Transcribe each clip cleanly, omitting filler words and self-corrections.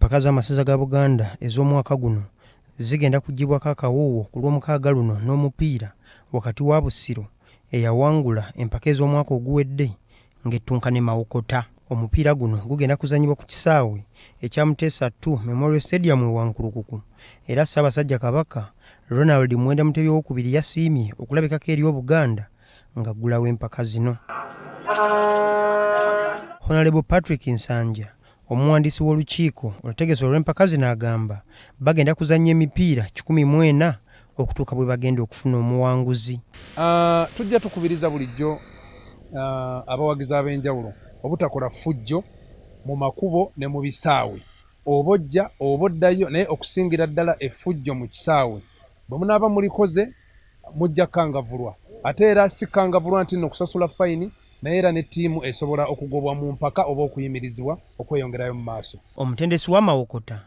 Empaka z'amasaza ga Buganda ez'omwaka guno zigenda kuggyibwako akawuuwo ku Lwomukaaga luno n'omupiira wakati wa Busiro eyawangula empaka ez'omwaka oguwedde ng'ettunka ne Mawokota. Omupiira guno gugenda kuzannyibwa ku kisaawe ekya Muteesa ii Memorial Stadium e Wankulukuku era Ssaabasajja Kabaka Ronald Muwenda Mutebi Owookubiri yasiimye okulabikako eri Obuganda ng'aggulawo empaka zino. Honalebo Patrick Nsanja omuwandiisi w'olukiiko olutegesi olw'empaka zino agamba bagenda kuzannya emipiira 140 okutuuka bwe bagenda okufuna omuwanguzi. Tujja tukubiriza bulijjo abawagizi ab'enjawulo obutakola ffujjo mu makubo ne mu bisaawe oba ojja oba oddayo naye okusingira ddala effujjo mu kisaawe bwe munaaba mulikoze mujja kukangavvulwa ate era si kukangavvulwa nti nno kusasula fayini naye era ne ttiimu esobola okugobwa mu mpaka oba okuyimirizibwa okweyongerayo mu maaso. Omutendesi wa Mawokota,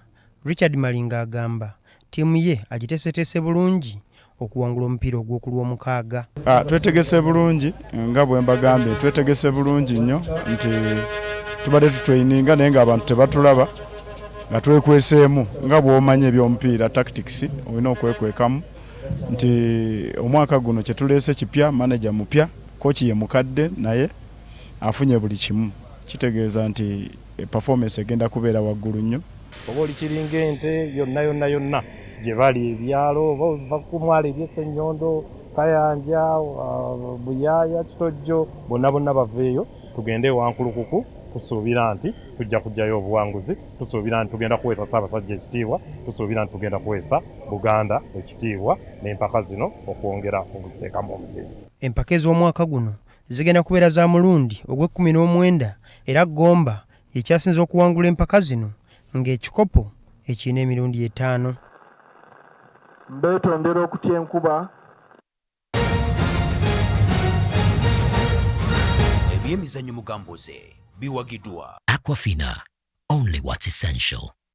Richard Malinga agamba ttiimu ye agiteeseteese bulungi okuwangula omupiira ogw'oku Lwomukaaga. Twetegese bulungi nga bwe mbagambye, twetegese bulungi nnyo nti tubadde tutraininga naye ng'abantu tebatulaba nga twekweseemu nga bw'omanyi eby'omupiira tactics olina okwekwekamu nti omwaka guno kye tuleese kipya, manager mupya, coach ye mukadde naye afunye buli kimu kitegeeza nti performance egenda kubeera waggulu nnyo. Oba oli kiringa ente yonna yonna yonna gye bali ebyalo oba ova ku mwalo eri Ssenyondo, Kayanja, Buyaaya, Kitojjo bonna bonna baveeyo tugende e Wankulukuku. Tusuubira nti tujja kuggyayo obuwanguzi, tusuubira nti tugenda kuweesa Ssaabasajja ekitiibwa, tusuubira nti tugenda kuweesa Buganda ekitiibwa n'empaka zino okwongera okuziteekamu omuzinzi. Empaka ez'omwaka guno zigenda kubeera za mulundi ogw'ekkumi n'omwenda era Gomba yekyasinze okuwangula empaka zino ng'ekikopo ekirina emirundi etaano. Mbeetondera okutya enkuba. Ebyemizannyo mugambuze biwagiddwa Aquafina, only what's essential.